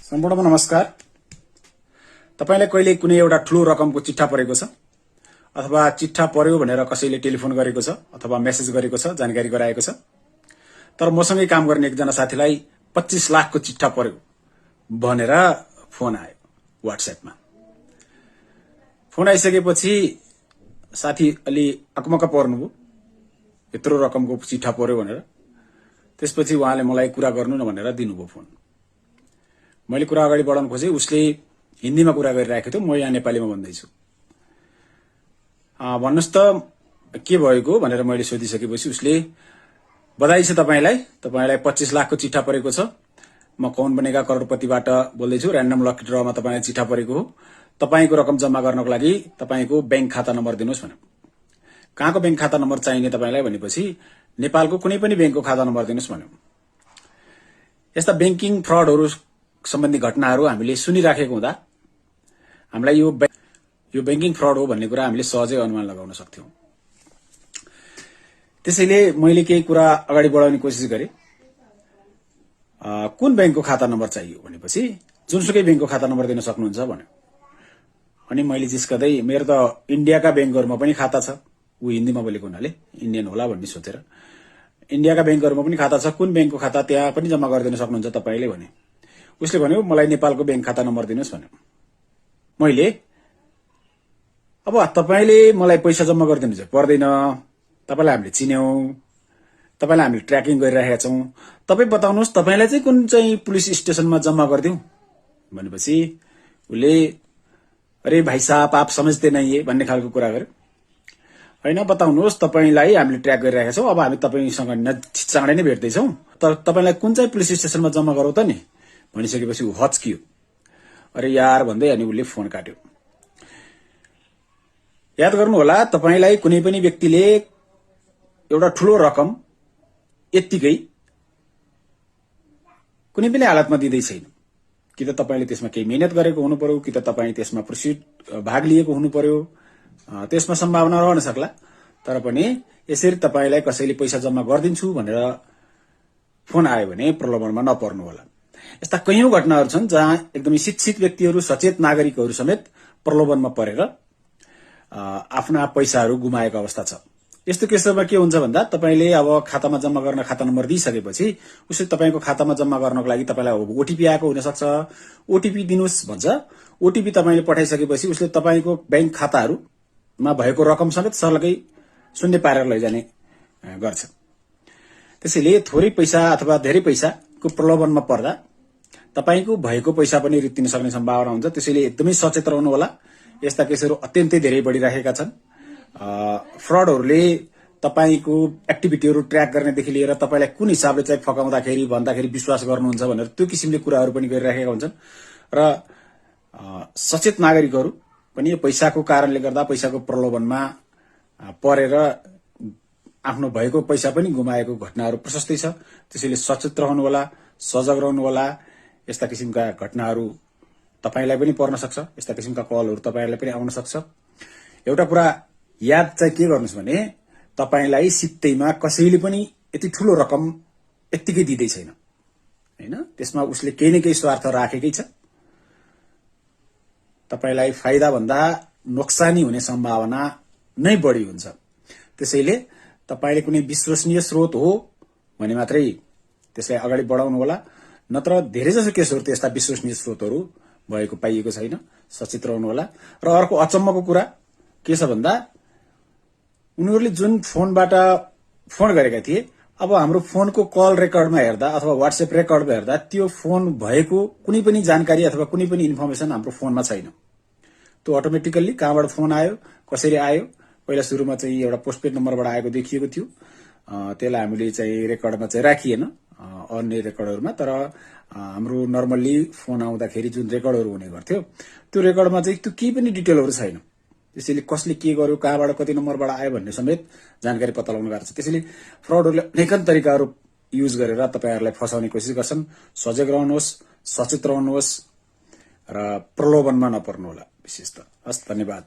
सम्पूर्णमा नमस्कार। तपाईलाई कहिले कुनै एउटा ठूलो रकमको चिट्ठा परेको छ अथवा चिट्ठा पर्यो भनेर कसैले टेलिफोन गरेको छ अथवा मेसेज गरेको छ, जानकारी गराएको छ। तर मसँगै काम गर्ने एकजना साथीलाई 25 लाखको चिट्ठा पर्यो भनेर फोन आयो व्हाट्सएपमा। फोन आइसकेपछि साथी अलि अकमक पर्नुभयो, यत्रो रकमको चिट्ठा पर्यो भनेर। त्यसपछि उहाँले मलाई कुरा गर्नु न भनेर दिनुभयो फोन। मैले कुरा अगाडि बढाउन खोजे, उसले हिन्दीमा कुरा गरिरहेको थियो, म यहाँ नेपालीमा भन्दैछु। भन्नुस् त के भएको भनेर मैले सोधिसकेपछि उसले बधाई छ तपाईलाई 25 लाखको चिट्ठा परेको छ। म कौन बनेगा करोडपतिबाट बोल्दैछु। र्यान्डम लकी ड्रमा तपाईलाई चिट्ठा परेको हो। तपाईको रकम जम्मा गर्नको लागि तपाईको बैंक खाता नम्बर दिनुस् भन्यो। कहाँको बैंक खाता नम्बर चाहिने तपाईलाई भनेपछि नेपालको कुनै पनि बैंकको खाता नम्बर दिनुस् भन्यो। यस्ता बैंकिङ फ्रडहरु सम्बन्धी घटनाहरू हामीले सुनिराखेको हुँदा हामीलाई यो बैंकिङ फ्रड हो भन्ने कुरा हामीले सहजै अनुमान लगाउन सक्थ्यौं। त्यसैले मैले केही कुरा अगाडि बढाउने कोसिस गरे। कुन बैंकको खाता नम्बर चाहियो भनेपछि जुनसुकै बैंकको खाता नम्बर दिन सक्नुहुन्छ भन्यो। अनि मैले जिस्कदै मेरो त इन्डियाका बैंकहरुमा पनि खाता छ, उ हिन्दीमा बोलेको हुनाले इन्डियन होला भन्ने सोचेर इन्डियाका बैंकहरुमा पनि खाता छ, कुन बैंकको खाता त्यहाँ पनि जम्मा गरिदिन सक्नुहुन्छ तपाईले भने। उसले भन्यो मलाई नेपालको बैंक खाता नम्बर दिनुस् भन्यो। मैले अब तपाईले मलाई पैसा जम्मा गरिदिनु चाहिँ पर्दैन, तपाईलाई हामीले चिन्यौं, तपाईलाई हामीले ट्र्याकिङ गरिरहेका छौं, तपाई बताउनुस् तपाईलाई चाहिँ कुन चाहिँ पुलिस स्टेशनमा जम्मा गर्दियौं भनेपछि उले अरे भाइ साहब आप समझते नहीं है भन्ने खालको कुरा गर्यो। हैन बताउनुस् तपाईलाई हामीले ट्र्याक गरिरहेका छौं, अब हामी तपाईसँग चाँडै नै भेट्दै छौं, तर तपाईलाई कुन चाहिँ पुलिस स्टेशनमा जम्मा गरौ त नि भनिसकेपछि उ हच्कियो। अरे यार भन्दै अनि उले फोन काट्यो। याद गर्नु होला, तपाईलाई कुनै पनि व्यक्तिले एउटा ठूलो रकम यत्तिकै कुनै पनि हालतमा दिँदै छैन। कि त तपाईले त्यसमा केही मेहनत गरेको हुनु पर्यो, कि त तपाई त्यसमा भाग लिएको हुनु पर्यो, त्यसमा सम्भावना रहन सक्ला। तर पनि यसरी तपाईलाई कसैले पैसा जम्मा गर्दिन्छु भनेर फोन आयो भने प्रलोभनमा नपर्नु होला। यस्ता कयौं घटनाहरू छन् जहाँ एकदमै शिक्षित व्यक्तिहरू, सचेत नागरिकहरू समेत प्रलोभनमा परेर आफ्ना पैसाहरू गुमाएको अवस्था छ। यस्तो केसमा के हुन्छ भन्दा तपाईले अब खातामा जम्मा गर्न खाता नम्बर दिइसकेपछि उसले तपाईको खातामा जम्मा गर्नको लागि तपाईलाई ओटीपी आएको हुन सक्छ। ओटीपी दिनुस् भन्छ। ओटीपी तपाईले पठाइसकेपछि उसले तपाईको बैंक खाताहरूमा भएको रकम समेत सर्लकै शून्य पारेर लैजाने गर्छ। त्यसैले थोरै पैसा अथवा धेरै पैसाको प्रलोभनमा पर्दा तपाईको भएको पैसा पनि रित्तिन सक्ने सम्भावना हुन्छ। त्यसैले एकदमै सचेत रहनु होला। यस्ता केसहरू अत्यन्तै धेरै बढिरहेका छन्। फ्रडहरुले तपाईको एक्टिभिटीहरु ट्र्याक गर्नेदेखि लिएर तपाईलाई कुन हिसाबले चाहिँ फकाउँदाखेरि भन्दाखेरि विश्वास गर्नुहुन्छ भनेर त्यो किसिमले कुराहरू पनि गरिरहेका हुन्छन्। र सचेत नागरिकहरू पनि यो पैसाको कारणले गर्दा पैसाको प्रलोभनमा परेर आफ्नो भएको पैसा पनि गुमाएको घटनाहरू प्रशस्तै छ। त्यसैले सचेत रहनु होला, सजग रहनु होला। यस्ता किसिमका घटनाहरू तपाईलाई पनि पर्न सक्छ, यस्ता किसिमका कलहरू तपाईलाई पनि आउन सक्छ। एउटा कुरा याद चाहिँ के गर्नुस् भने तपाईलाई सित्तैमा कसैले पनि यति ठूलो रकम यत्तिकै दिदै छैन, हैन। त्यसमा उसले केही न केही स्वार्थ राखेकै छ। तपाईलाई फाइदा भन्दा नोक्सानी हुने सम्भावना नै बढी हुन्छ। त्यसैले तपाईले कुनै विश्वसनीय स्रोत हो भने मात्रै त्यसलाई अगाडि बढाउनु होला, नत्र धेरैजसो केसहरू त्यस्ता विश्वसनीय स्रोतहरू भएको पाइएको छैन। सचेत रहनु होला। र अर्को अचम्मको कुरा के छ भन्दा उनीहरूले जुन फोनबाट फोन गरेका थिए, अब हाम्रो फोनको कल रेकर्डमा हेर्दा अथवा व्हाट्सएप रेकर्डमा हेर्दा त्यो फोन भएको कुनै पनि जानकारी अथवा कुनै पनि इन्फर्मेसन हाम्रो फोनमा छैन। त्यो अटोमेटिकल्ली कहाँबाट फोन आयो, कसरी आयो, पहिला सुरुमा चाहिँ एउटा पोस्टपेड नम्बरबाट आएको देखिएको थियो। त्यसलाई हामीले चाहिँ रेकर्डमा चाहिँ राखिएन अन्य रेकर्डहरुमा। तर हाम्रो नर्मल्ली फोन आउँदाखेरि जुन रेकर्डहरु हुने गर्थ्यो त्यो रेकर्डमा चाहिँ त्यो केही पनि डिटेलहरु छैन। त्यसैले कसले के गर्यो, कहाँबाट कति नम्बरबाट आयो भन्ने समेत जानकारी पत्ता लगाउन गाह्रो छ। त्यसैले फ्रडहरुले अनेकन तरिकाहरू युज गरेर तपाईहरुलाई फसाउने कोसिस गर्छन्। सजग रहनुहोस्, सचेत रहनुहोस् र प्रलोभनमा नपर्नु होला विशेषतः। हस्, धन्यवाद।